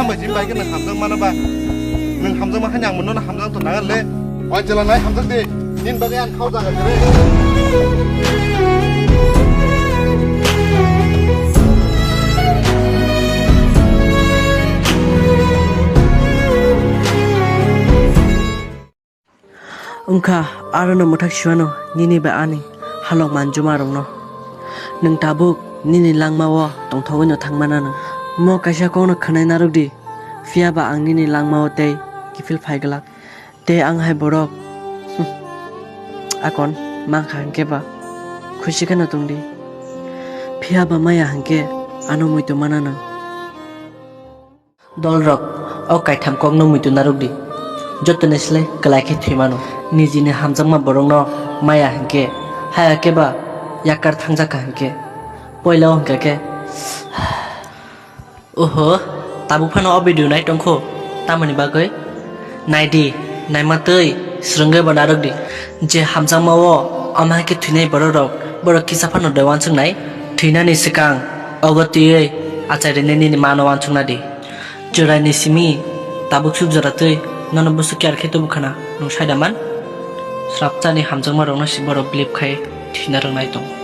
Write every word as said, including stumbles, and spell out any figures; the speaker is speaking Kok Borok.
Bai jin bai khe nwng hamjak mano ba? Nwng hamjakma khe ang muno hamjak to nagar le. Oi chwla nai hamjak di. Nini bagwi ang khao jaga khe re. Wngkha, arono mwthak siwano nini bai ani halok manjuma rokno. Nwng tabuk nini langmao tongthogwino thangmana nwng. Mo kaisa kokno khwnai narwk di, phiya ba ang nini langmao tei kiphil phai glak. Tei ang hai borok, hmm, akon mankha hwnkhe ba khusi kheno tongdi. Phiya ba maya hwnkhe ano muitu mana nwng. Dolrok, o kaitham kokno muitu narwk di. Jotoni slai kwlai khe thwi mano. Nijini hamjakma borokno maya hwnkhe, haya khe ba yakar thangjak kha hwnkhe. Poila o hwnkha khe, oho, tabuk phano o video nai tongkho, tamoni bagwi? Nai di, naima twi swrwngwi bo narwk di. Je hamjakma o, omo hai khe thwinai borok rok, borok kisa phano de uansuknai. Thwinani swkang, ogo twiwi achai rwni nini mano uansukna di. Joraini simi tabuk suk jora twi nono bwswk care khe tubu khana, nwng sai da man? Srapchani hamjakma rokno se borok believe khai thwina rwnai tong.